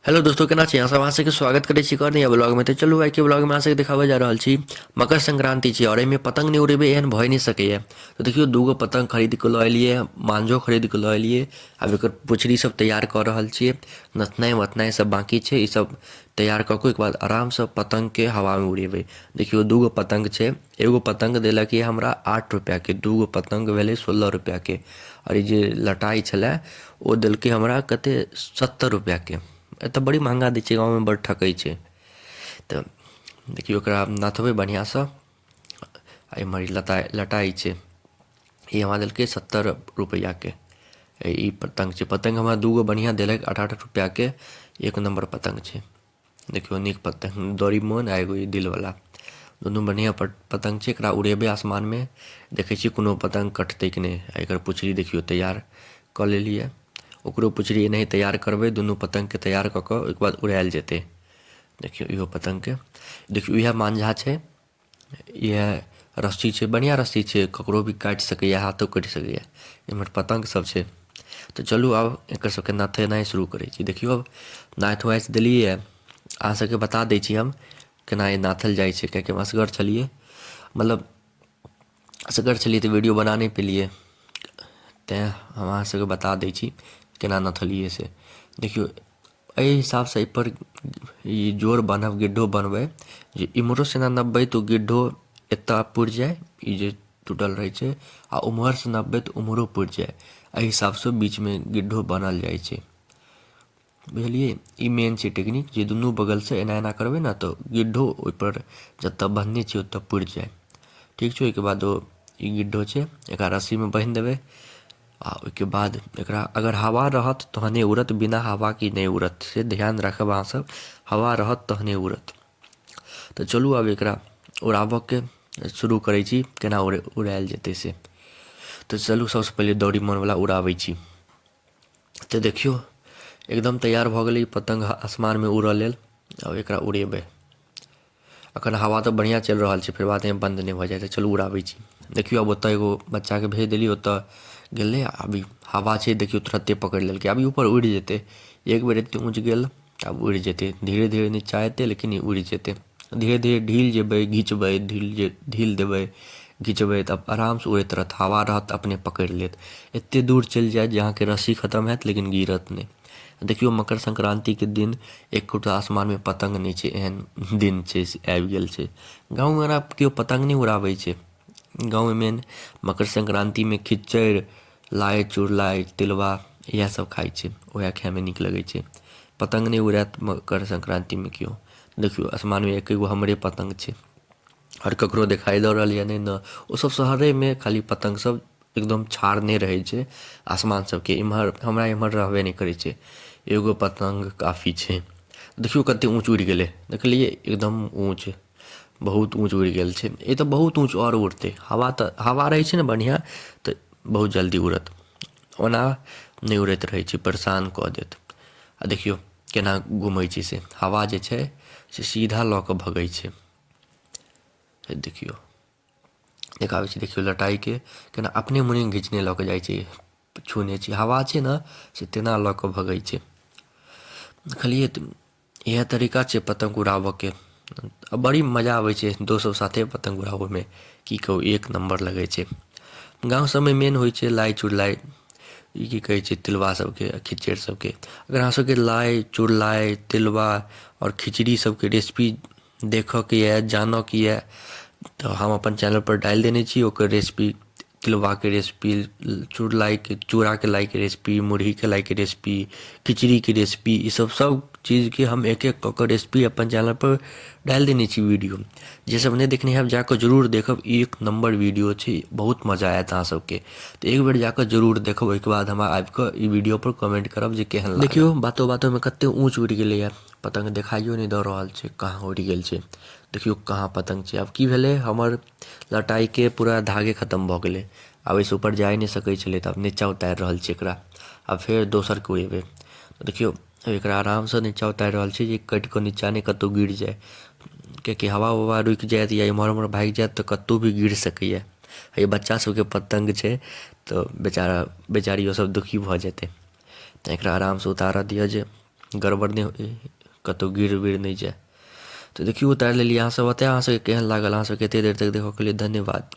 Hello दोस्तों, केना छी अहाँ सब? अहाँ सबके स्वागत करै छी एक नया ब्लॉग में। तो चलू आइ के ब्लॉग में अहाँ सबके देखाबे जा रहल छी मकर संक्रांति छी और एहिमे पतंग नहि उड़ेबै एहन भए नहि सकैए। तो देखियौ, दूगो पतंग खरीद के लऽ एलियै, मांझो खरीद के लऽ एलियै। आब एकर पुछरी सब तैयार कऽ रहल छियै, नथनाइ वथनाइ सब बाँकी छै। ई सब तैयार कऽ के ओहिके बाद आरामसँ पतंगके हवामे उड़ेबै। देखियौ, दूगो पतंग छै, एगो पतंग देलक यऽ हमरा 8 रुपैआके, दूगो पतंग भेलै 16 रुपैआके। आओर ई जे लटाइ छलै ओ देलकै हमरा कते 70 रुपैआके। एतऽ बड़ी महँगा दै छै, गाँवमे बड़ ठकै छै। तऽ देखियौ, एकरा नथबै बढ़िआँसँ। आ एम्हर ई लताइ लटाइ छै, ई हमरा देलकै 70 रुपैआके। ई पतङ्ग छै, पतङ्ग हमरा दूगो बढ़िआँ देलक 8-8 रुपैआके, एक नम्बर पतङ्ग छै। देखियौ, नीक पतङ्ग, डोरीमोन आ एगो ई दिलवला, दुनू बढ़िआँ पतङ्ग छै। एकरा उड़ेबै आसमानमे, देखै छियै कोनो पतङ्ग कटतै कि नहि। आ एकर पुछड़ी देखियौ तैयार कऽ लेलियै, ओकरो पुछड़ी एनाही तैयार करबै। दुनू पतङ्गके तैयार कऽ कऽ ओहिके बाद उड़ायल जेतै। देखियौ, इहो पतङ्गके देखियौ, इएह माँझा छै, इएह रस्सी छै, बढ़िआँ रस्सी छै, ककरो भी काटि सकैए, हाथो कटि सकैए। एम्हर पतङ्ग सब छै। तऽ चलू, आब एकर सबके नथेनाइ शुरू करै छी। देखियौ, आब नाथि वाथि देलियै। अहाँ सबके बता दै छी हम केना ई नाथल जाइ छै, कियाकि हम असगर छलियै, मतलब असगर छलियै तऽ वीडियो बना नहि पेलियै। तैँ हम अहाँ सबके बता दै छी केना नथलियै से। देखियौ, एहि हिसाबसँ एहिपर ई जोर बान्हब, गिड्ढो बनबै जे इम्हरोसँ एना नपबै तऽ ओ गिड्ढो एतऽ पुरि जाय, ई जे टूटल रहै छै, आ उम्हरसँ नपबै तऽ उम्हरो पुरि जाय। एहि हिसाबसँ बीचमे गिड्ढो बनल जाइ छै, बुझलियै? ई मेन छै टेक्निक जे दुनू बगलसँ एना एना करबै ने तऽ गिड्ढो ओहिपर जतऽ बन्हने छियै ओतऽ पुरि जाय। ठीक छै, ओहिके बाद ओ ई गिड्ढो छै, एकरा रस्सीमे बान्हि देबै आ ओहिके बाद एकरा अगर हवा रहत तहने उड़त, बिना हवाके नहि उड़त, से ध्यान राखब अहाँसभ। हवा रहत तहने उड़त। तऽ चलू, आब एकरा उड़ाबऽके शुरू करै छी, केना उड़ायल जेतै से। तऽ चलू, सबसँ पहिले डोरीमोनवला उड़ाबै छी। तऽ देखियौ, एकदम तैयार भऽ गेलै ई पतङ्ग आसमानमे उड़ऽ लेल। आब एकरा उड़ेबै। अखन हवा तऽ बढ़िआँ चलि रहल छै, फेर बादमे बन्द नहि भऽ जाय। तऽ चलू, उड़ाबै छी। देखियौ, आब ओतऽ एगो बच्चाके भेज देलियै, ओतऽ गेलै। अभी हवा छै, देखियौ, तुरन्ते पकड़ि लेलकै। आब ई ऊपर उड़ि जेतै। एक बेर एतेक ऊँच गेल, आब उड़ि जेतै। धीरे धीरे नीचा एतै, लेकिन ई उड़ि जेतै। धीरे धीरे ढील जेबै, घिचबै, ढील जे ढील देबै, घिचबै तऽ आरामसँ उड़ैत रहत। हवा रहत तऽ अपने पकड़ि लेत। एतेक दूर चलि जायत जे अहाँके रस्सी खतम हैत, लेकिन गिरत नहि। देखियौ, मकर संक्रान्तिके दिन एकोटा आसमानमे पतङ्ग नहि छै, एहन दिन छै से आबि गेल छै। गाँवमे आब केओ पतङ्ग नहि उड़ाबै छै। गाँवमे मेन मकर संक्रान्तिमे खिच्चड़ि, लाइ, चुड़लाइ, तिलबा, इएह सब खाइ छै। उएह खाइमे नीक लगै छै। पतङ्ग नहि उड़ायत मकर संक्रान्तिमे केओ। देखियौ, आसमानमे एके गो हमरे पतङ्ग छै, आओर ककरो देखाइ दऽ रहल यऽ नहि ने। ओसब शहरेमे खाली पतङ्ग सब एकदम छाड़ने रहै छै आसमान सबके। इम्हर हमरा इम्हर रहबे नहि करै छै, एगो पतङ्ग काफी छै। देखियौ, कते ऊँच उड़ि गेलै, देखलियै? एकदम ऊँच, बहुत ऊँच उड़ि गेल छै ई। तऽ बहुत ऊँच आओर उड़तै। हवा तऽ हवा रहै छै ने बढ़िआँ तऽ बहुत जल्दी उड़त, ओना नहि उड़ैत रहै छै, परेशान कऽ देत। आ देखियौ केना घुमै छै से, हवा जे छै से सीधा लऽ कऽ भगै छै। देखियौ, देखाबै छी। देखियौ, लटाइके केना अपने मुने घिचने लऽ कऽ जाइ छै। छूने छै, हवा छै ने, से तेना लऽ कऽ भगै छै। देखलियै? तऽ इएह तरीका छै पतङ्ग उड़ाबऽके। आ बड़ी मजा आबै छै दोस्त सब साथे पतङ्ग उड़ाबऽमे, की कहू, एक नम्बर लगै छै। गाँव सबमे मेन होइ छै लाइ चुड़लाइ, ई की कहै छै, तिलबा सबके, खिचैड़ सबके। अगर अहाँ सबके लाइ चुड़लाइ, तिलबा आओर खिचड़ी सबके रेसिपी देखऽके यऽ, जानऽके यऽ, तऽ हम अपन चैनलपर डालि देने छी ओकर रेसिपी। तिलबाके रेसिपी, चुड़लाइके, चूड़ाके लाइके रेसिपी, मुरहीके लाइके रेसिपी, खिचड़ीके रेसिपी, ई सब सब चीजके हम एक एक कऽ कऽ रेसिपी अपन चैनलपर डालि देने छी। वीडियो जे सब नहि देखने हैब, जाकऽ जरूर देखब। एक नम्बर वीडियो छै, बहुत मजा आयत अहाँ सबके। तऽ एक बेर जाकऽ जरूर देखब, ओहिके बाद हमरा आबिकऽ ई वीडियोपर कमेंट करब जे केहन लागल। देखियौ, बातो बातोमे कते ऊँच उड़ि गेलैए पतङ्ग, देखाइयो नहि दऽ रहल छै कहाँ उड़ि गेल छै। देखियौ, कहाँ पतङ्ग छै। आब की भेलै, हमर लटाइके पूरा धागे खतम भऽ गेलै। आब एहिसँ ऊपर जाइ नहि सकै छलै, तऽ आब नीचाँ उतारि रहल छी एकरा। आब फेर दोसरके उड़ेबै। तऽ देखियौ, एकरा आरामसँ नीचाँ उतारि रहल छी जे कटि कऽ नीचाँ नहि कतहु गिर जाय, किएकि हवा उवा रुकि जायत या एम्हर ओम्हर भागि जायत तऽ कतहु भी गिर सकैए। ई बच्चा सबके पतङ्ग छै, तऽ बेचारा बेचारी ओसब दुखी भऽ जेतै। तऽ एकरा आरामसँ उतारऽ दिअ जे गड़बड़ नहि होइ, कतहु गिर विर नहि जाय। तऽ देखियौ, उतारि लेलियै। अहाँ सब बतायब, अहाँ सबके केहन लागल। अहाँ सबके एते देर तक देखऽके लिए धन्यवाद।